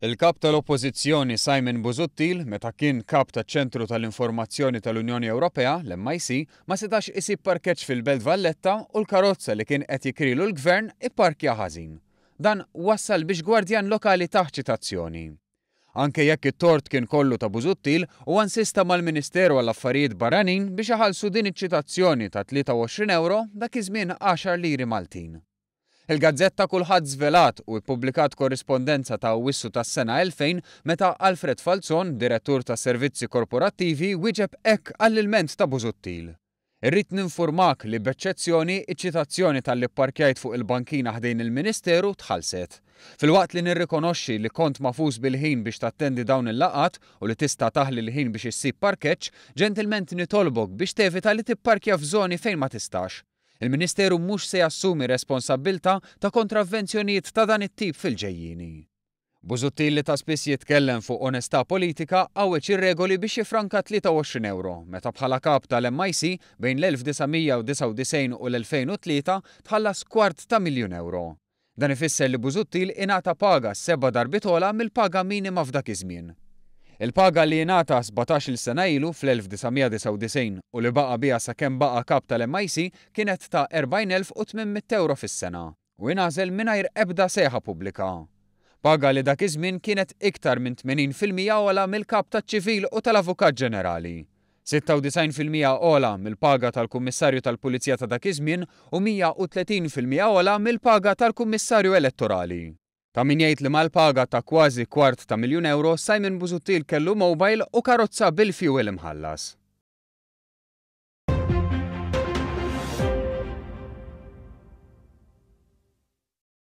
Il-Kap tal-Oppożizzjoni Simon Busuttil, meta kien Kap taċ-Ċentru tal-Informazzjoni tal-Unjoni Ewropea, l-MIC, ma setax isib parkeġġ fil-Belt Valletta u l-karozza li kien qed jikrilu l-Gvern ipparkja ħażin. Dan wassal biex gwardjan lokali tah ċitazzjoni. Anke jekk it-tort kien kollu ta' Busuttil, huwa insista mal-Ministeru għall-Affarijiet Barranin biex iħallsu din iċ-ċitazzjoni ta' 23 ewro, dak iż-żmien għaxar liri Maltin. Il-gazzetta Kulħadd żvelat u ippubblikat korrispondenza ta' Awwissu tas-sena 2000 meta Alfred Falzon, Direttur tas-Servizzi Korporattivi, wieġeb hekk għall-ilment ta' Busuttil. Irrid ninfurmak li b'eċċezzjoni iċ-ċitazzjoni talli pparkjajt fuq il-bankina ħdejn il-Ministeru tħallset. Filwaqt li nirrikonoxxi li kont magħfus bil-ħin biex tattendi dawn il-laqgħat u li tista' taħli l-ħin biex issib parkeġġ, ġentilment nitolbok biex tevita li tipparkja f'żoni fejn ma tistax. Il-Ministeru mhux se jassumi responsabbiltà ta' kontravvenzjonijiet ta' dan it-tip fil-ġejjieni. Busuttil li ta' spiss jitkellem fuq onestà politika għawweġ ir-regoli biex jiffranka 23 ewro meta bħala kap tal-MIC bejn l-1999 u l-2003 tħallas kwart ta' miljun ewro. Dan ifisser li Busuttil ingħata paga seba' darbiet ogħla mill-paga minima f'dak iż-żmien. Il-paga li ingħata 17-il sena ilu fl-1999 u li baqa' biha sakemm baqa' kap tal-MIC kienet ta' 40,800 ewro fis-sena u ingħażel mingħajr ebda sejħa pubblika. Paga li dak iż-żmien kienet iktar minn 80% ogħla mill-kap taċ-ċivil u tal-Avukat Ġenerali. 96% ogħla mill-paga tal-Kummissarju tal-Pulizija ta' dak iż-żmien u 130% ogħla mill-paga tal-Kummissarju Elettorali. Ta' min jgħid li mal-paga ta' kważi kwart ta' miljun ewro, Simon Busuttil kellu mobile u karozza bil-fuel imħallas.